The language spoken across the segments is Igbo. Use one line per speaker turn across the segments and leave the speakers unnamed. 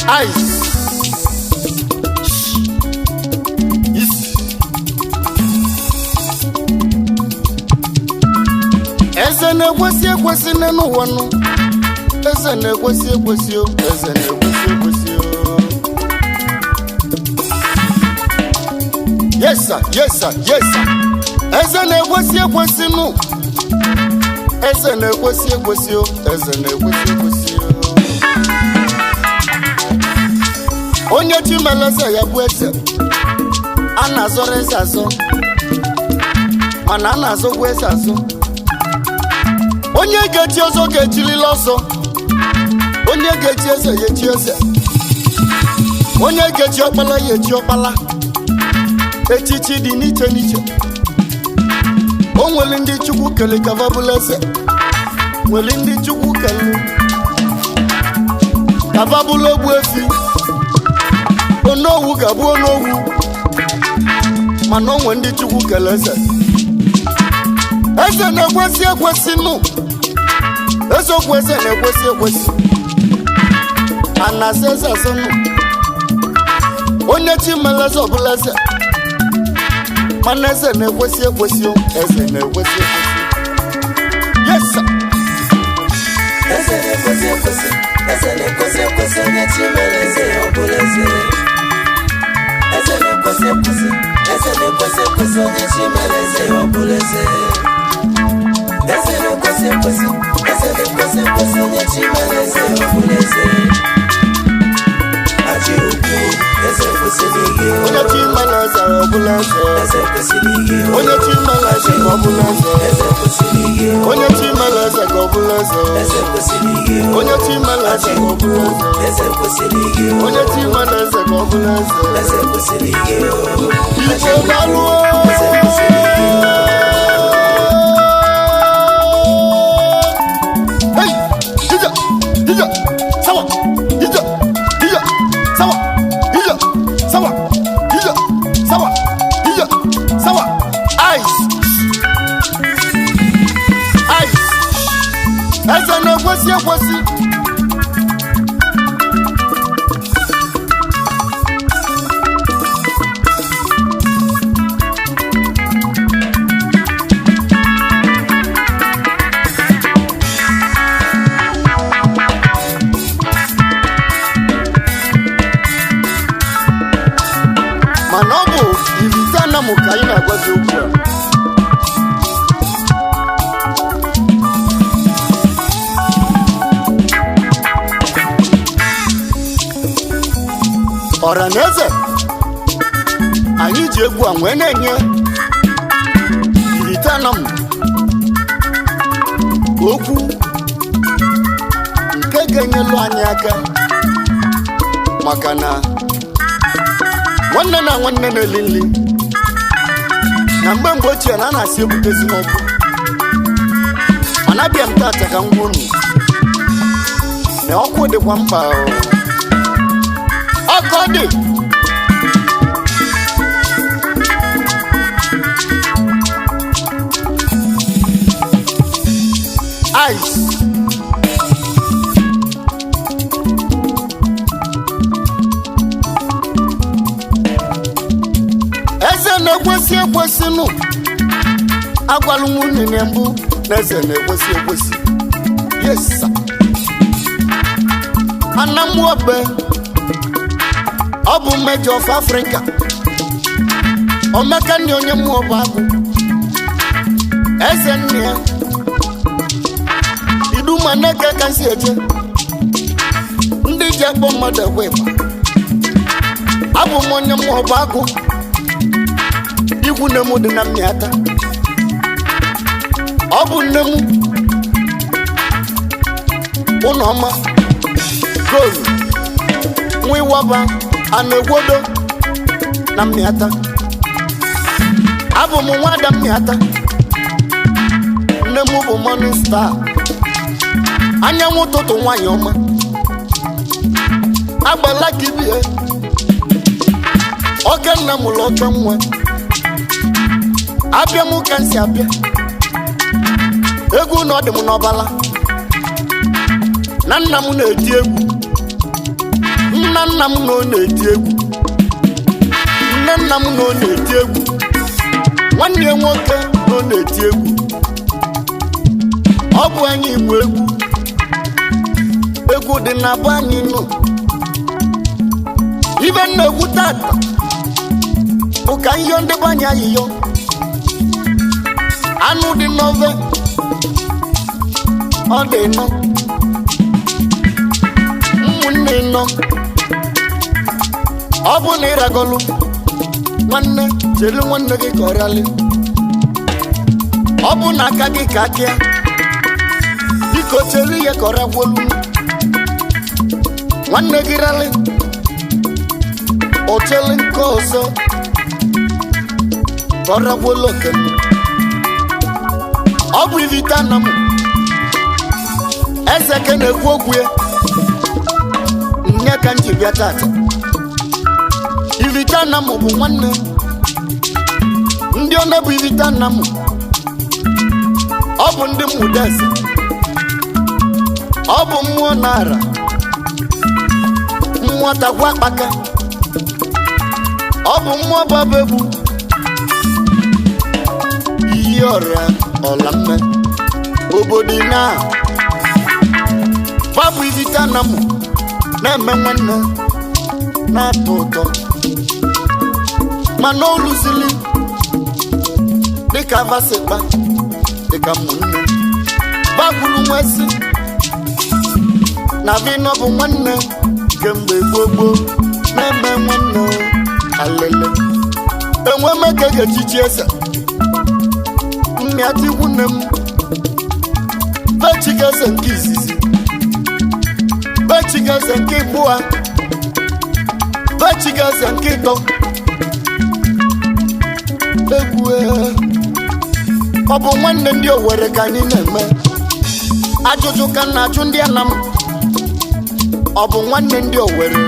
Ice. Is. Eze na-ekwesị ekwesị n'elu ụwa nụ. Eze na-ekwesị ekwesị o. Eze na-ekwesị ekwesị o. Yes sir, yes sir, yes sir. Eze na-ekwesị ekwesị nụ. Eze na-ekwesị ekwesị o. Eze na-ekwesị ekwesị o. Onye chi mere eze ya bụ eze. A na-azọrọ eze azọ, mana a na-azọkwa eze azọ. Onye ga-echi ọzọ ga-echilila ọzọ. Onye ga-echi eze ya echi eze. Onye ga-echi ọkpala ya echi ọkpala. Echichi dị n'iche n'iche. O nwere ndị Chukwu kele ka bụla eze, nwere ndị Chukwu kele ka bụla ogbu efi. Onowu ga-abụ onowu, mana o nwere ndị Chukwu kele eze. Eze na-ekwesị ekwesị nụ. Eziokwu, eze na-ekwesị ekwesị. Anaza eze azụ nụ. Onye chi mere eze ọbụla eze, mana eze na-ekwesị ekwesị o. Eze na-ekwesị ekwesị. Yes sir.
Eze na-ekwesị ekwesị, eze na-ekwesị ekwesị, onye chi mere eze ya ọ bụla eze. Eze na-ekwesị ekwesị, eze na-ekwesị ekwesị, onye chi mere eze ya ọ bụla eze. Eze na-ekwesị ekwesị, eze na-ekwesị ekwesị, onye chi mere eze ya ọ bụla eze. Achị ukwu, eze kwesịrị gị o.
Onye chi mere eze ọbụla eze.
Eze kwesịrị gị o.
Onye chi mere eze ka ọ bụla eze.
Eze kwesịrị gị o.
Onye chi mere eze ka ọ bụla eze.
Eze kwesịrị gị o.
Onye chi mere eze ka ọ bụla eze.
Eze kwesịrị gị o.
Onye chi mere eze ka ọ bụla eze.
Eze kwesịrị gị o.
Igbo dalụọ.
Eze kwesịrị gị o.
Hey, ija, ija, sawa, ija, ija, sawa, ija, sawa, ija, sawa, ija, sawa. Ice, ice. Eze na-ekwesị ekwesị. Mana ọ bụ irite anamụ ka anyị na-agwa gị okwu a. Ọra na eze anyị ji egwu a wee na-enye irite anamụ okwu nke ga-enyelu anyị aka, maka na nwanne na nwanne na-eli nri na mgbe mgbe ochie na a na-asị ebutezi n'ọkụ. Mana abịa m tata ka m gwa unu na ọkụ dịkwa mkpa o. Ọkụ dị. Ice. Eze na-ekwesị ekwesị nụ. Agwalụ nwunye na mbụ na eze na-ekwesị ekwesị. Yes sir. Anamuobe ọ bụ mmejọ of Africa. Omeka nne onye mmụọ bụ agụ. Eze nne ya iduma neke ka nsi eje. Ndị ji akpọ mmadụ ekwe ịgba. Abụ m onye mmụọ bụ agụ. Ikwu nne m dị na mmịata. Ọ bụ nne m ụlọ ọma goolu nwa ịwaba a na-egwodo na mmịata. Abụ m nwada mmịata. Nne m bụ morning star, anyanwụ ụtụtụ, nwanyị ọma agbala ka ibie. Oke nna mụrụ oke nwa. Abịa m ka m si abịa. Egwu na ọ dị m n'ọbala na nna m na-eti egwu. Nna nna m na ọ na-eti egwu, nne nna m na ọ na-eti egwu, nwanne ya nwoke na ọ na-eti egwu. Ọ bụ anyị igbo egwu, egwu dị na be anyị nụ. Ibe nna egwu tata bụ ka ihe ndị be anyị ayịyọ anụ dị n'ofe ọ dị nọ, ụmụnne nọ. Ọ bụ na ịragọlụ nwanne, chere nwanne gị ka ọ rịalị. Ọ bụ na aka gị ka akịa, biko chere ihe ka ọ ragwolu nwanne gị ralị. O chere nke ọzọ ka ọ ragwolu oke. Ọ bụ ivita na m eze ke na-ekwu okwu ya nye ka m ji bịa tata. Ivita na m bụ nwanne ndị ọ na-bụ ivita na m. Ọ bụ ndị mmụta eze, ọ bụ mmụọ na-ara mmụọ takwa akpaka, ọ bụ mmụọ baba egwu iyi ọrịa ọla mme obodo na babụ ivita na mụ na-eme nwanne na-atọ ụtọ, mana oluzili dịka vasikpa dịka ụmụnne bagburu nwesị na vino bụ nwanne kemgbe gboo gboo na-eme nwanne alele enwe meke ga-echichi eze mmịata nne m bechigeze nke izizi, bechigeze nke ịbụa, bechigeze nke ịtọ. Egwu ọ bụ nwanne ndị Owere ka anyị na-eme. Ajụjụ ka m na-ajụ ndị Anam, ọ bụ nwanne ndị Owere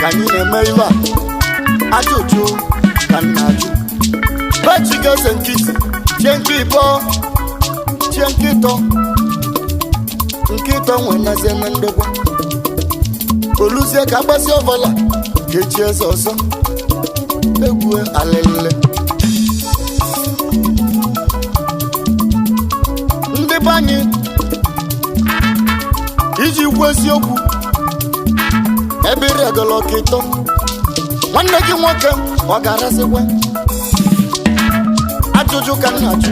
ka anyị na-eme ibe a? Ajụjụ ka m na-ajụ. Bechigeze nke isi chie nke ịbụọ chie nke ịtọ, nke ịtọ nwenazie na ndokwa oluzie ka agbasi ọbọla ka echi eze ọzọ. Egwu alịlị ndị be anyị iji kwu eziokwu, ebe ịrịagolo ọka ịtọ nwanne gị nwoke ọ ga-arasịkwa? Ajụjụ ka m na-ajụ.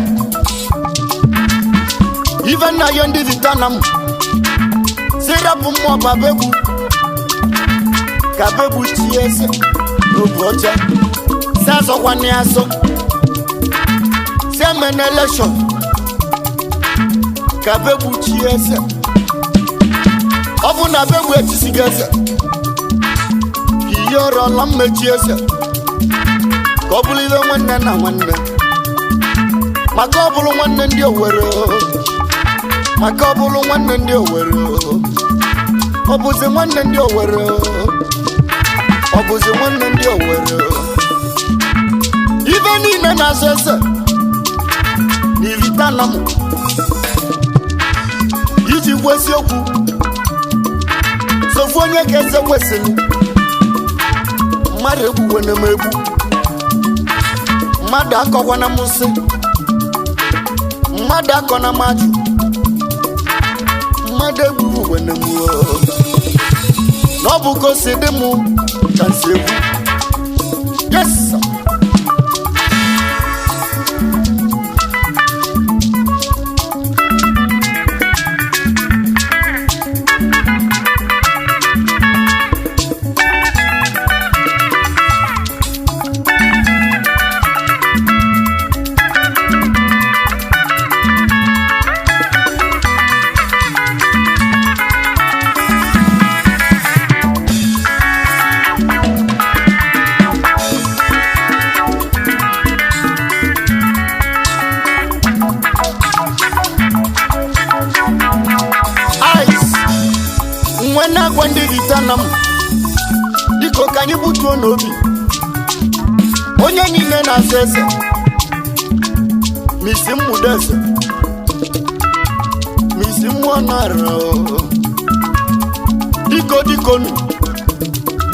Ife nna ya ndị vita na m si rapụ mmụọ baba egwu ka begbu chi eze n'obu ọcha, si azọkwana ya azọ, si eme na elekshọn ka begbu chi eze. Ọ bụ na begbu echisigo eze ka ihe ọrọla mmechi eze ka ọ bụrụ ibe nwanne na nwanne, maka ọ bụrụ nwanne ndị Owere, maka ọ bụrụ nwanne ndị Owere, ọ bụzi nwanne ndị Owere, ọ bụzi nwanne ndị Owere. Ibe niile na-azọ eze na ivita na m iji gwa eziokwu sofu onye ka eze kwesịrị. Mmadụ egbuwena m egbu, mmadụ akọkwana m nsị, mmadụ akọna m ajụ, mmadụ egbuwena m oo. Na ọ bụ ka o si dị m ka m si ekwu. Yes sir. Ice nwe na-agwa ndị rita na m, biko ka anyị butuo n'obi onye niile na-asa eze misi mmudo eze misi mmụọ na-arụ diko dikonu.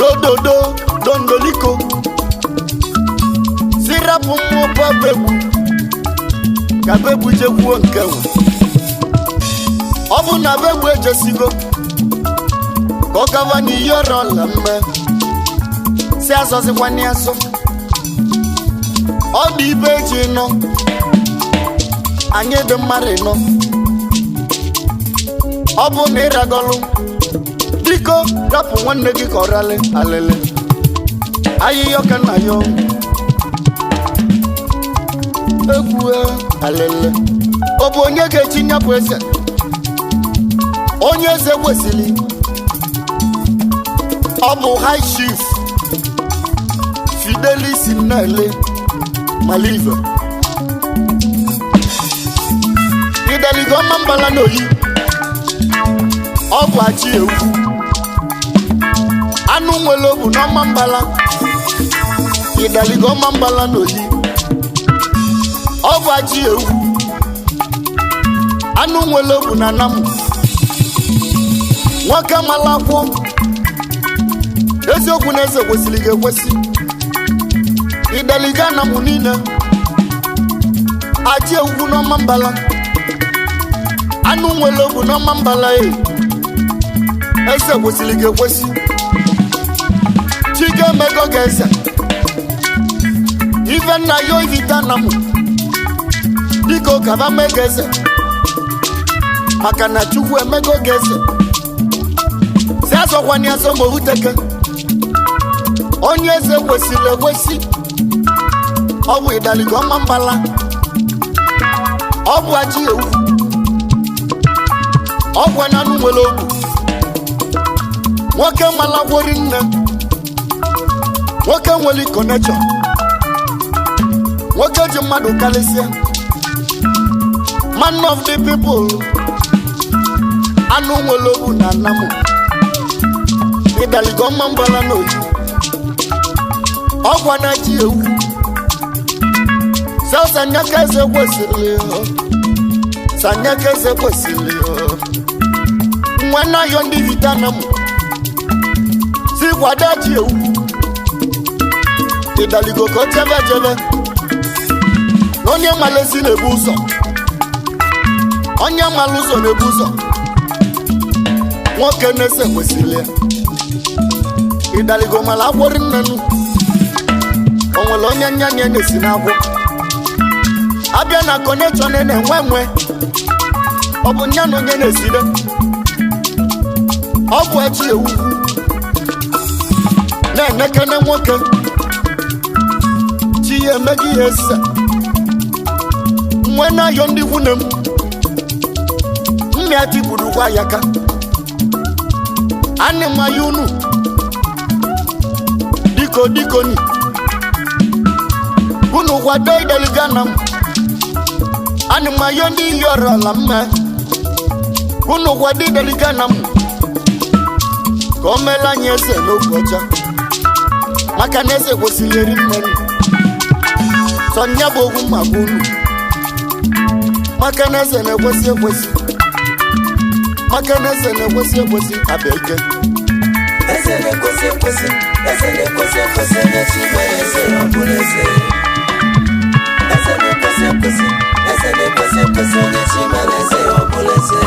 Dododo dondoliko si rapụ mmụọ babegbu ka begbu jekwuo nke nwe. Ọ bụ na begbu ejesigo ka ọ gaba n'iyi ọrọ la mme si azọzikwana azọ. Ọ dị ibe eji nọ anyị dị mmadụ nọ. Ọ bụ na ịragọlụ, biko rapụ nwanne gị ka ọ ralị alịlị ahịhịa ọka nna ya egwu alịlị. Ọ bụ onye ga-echi nyapụ eze? Onye eze kwesịrị ọ bụ High Chief Fidelis Nnele Malive Ideligo ọma mbala n'oyi. Ọ bụ achị ewu anụ nwere obu n'ọma mbala. Ideligo ọma mbala n'oyi. Ọ bụ achị ewu anụ nwere obu na anamụ. Nwoke mala akwụ eziokwu na eze kwesịrị gị ekwesị. Ideligo anamụ niile achị ewu n'ọma mbala, anụ nwere obu n'ọma mbala. E eze kwesịrị gị ekwesị. Chike emego gị eze. Ife nna ya ivita na mụ, biko kaba mee gị eze, maka na Chukwu emego gị eze. Si azọkwana ya azọ ma owuteke. Onye eze kwesịrị ekwesị ọ bụ ịdaligo ọma mbala. Ọ bụ achị ewu ọgwa na anụ nwere ogbu. Nwoke malagwori nne, nwoke nwere connection, nwoke ji mmadụ karịsịa, man of the people, anụ nwere ogbu na anamụ. Ịdaligo mma mbala n'oyi ọgwa na ji ewu sanyaka eze kwesịrị, sanyaka eze kwesịrị. Nwa na-ayọ ndị vitanam si kwado ji ewu ịdaligo ka o chebe chebe na onye malezi na-ebu ụzọ, onye mala ụzọ na-ebu ụzọ. Nwoke na-ese kwesịrị ya. Ịdaligo mala akwọrị nnenu. O nwere onye nyanya na-esi n'akwụ abịa na connection na-enwe nwe. Ọ bụ nya na onye na-esire ọ bụ echi ewu na-enekene nwoke chi ya emeghị ihe ese nwe na-ayọ ndị nwunye m mmịa tigburu ya ka anị m aya unu diko dikoni unu kwado ideliga na m. Anị m ayọ ndị iyi ọrụ ala mma unu kwado ideliga na m ka o meela anyị eze n'oge ọcha, maka na eze kwesịrị eri mmanụ sọnya bụ okwu maka unu, maka na eze na-ekwesị ekwesị, maka na eze na-ekwesị ekwesị. Abịa ike.
Eze na-ekwesị ekwesị, eze na-ekwesị ekwesị, onye chi mere eze ọ bụrụ eze. Eze na-ekwesị ekwesị, eze na-ekwesị ekwesị, onye chi mere eze ọ bụrụ eze.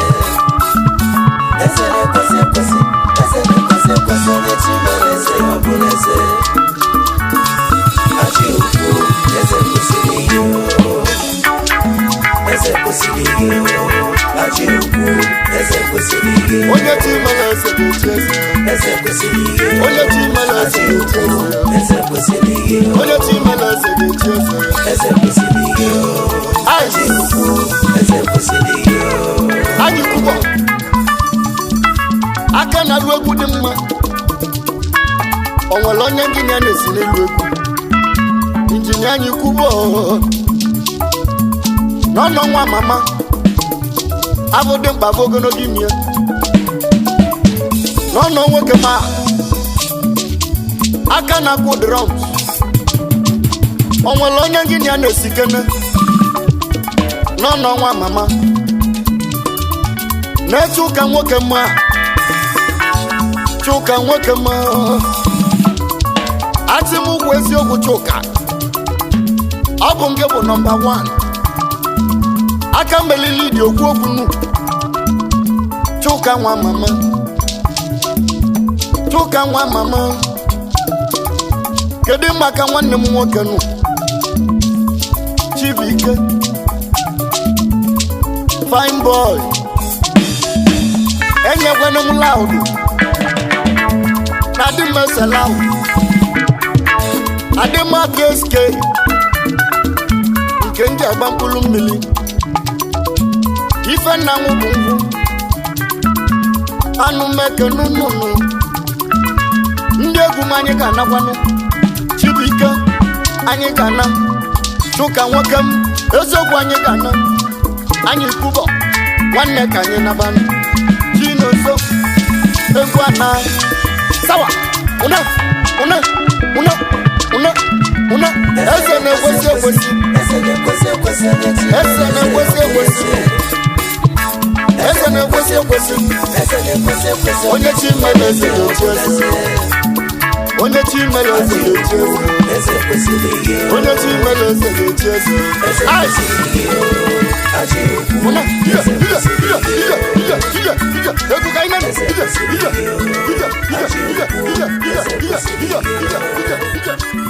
Eze na-ekwesị ekwesị, eze na-ekwesị ekwesị, onye chi mere eze ọ bụrụ eze. Achị ukwu, eze kwesịrị gị o. Eze kwesịrị gị o. Achị ukwu, eze kwesịrị gị o.
Onye chi mere eze ga-echi eze.
Eze kwesịrị gị o.
Onye chi mere eze ga-echi eze.
Eze kwesịrị gị o.
Onye chi mere eze ga-echi eze.
Eze kwesịrị gị o.
Anyị
Ukwu, eze kwesịrị gị o.
anyị kwụbọ aka na-alụ egwu dị mma. O nwere onye injinia na-esi n'elu egwu injinia anyị kwụbọ n'ọnọ nwa mama abụ dị mkpa bụ ogologo imi ya n'ọnọ nwoke ma aka na-akwụ drums. O nwere onye injinia na-esi kene n'ọnọ nwa mama na-eche ụka nwoke mma, chụka nwoke mma. Atị m ụgwọ eziokwu, Chuka, ọ bụ nke bụ number 1 aka melili dị okwu okwu nu. Chuka nwa mama, Chuka nwa mama. Kedu maka nwanne m nwoke nụ, Chibuike, fine boy? Enyekwana m loud na adị m ese loud, adị m aka eske nke m ji agba mkpụrụ mmiri. Ife nna m bụ ngwụ anụ meke nụnụnụ. Ndị egwu m, anyị ga-anakwanụ. Chibuike, anyị ga-ana. Chuka nwoke m, eziokwu, anyị ga-ana. Anyị kwubọ nwanne, ka anyị nabanụ. Chinoso, egwu ana sawa. Une une une une une. Eze na-ekwesị ekwesị.
Eze na-ekwesị ekwesị, onye chi
Eze na-ekwesị ekwesị. Eze na-ekwesị ekwesị.
Eze na-ekwesị ekwesị.
Onye chi mere eze ga-echi eze. Onye chi mere eze ga-echi eze.
Eze kwesịrị ihe.
Onye chi mere eze ga-echi eze.
Eze
Ai!
kwesịrị ihe. Achị ukwu.
Una, ije, ije, ije, ije, ije, ije, ije, egwu ka anyị na-eme. Ije, ije, ije, ije, ije, ije, ije, ije, ije, ije, ije, ije.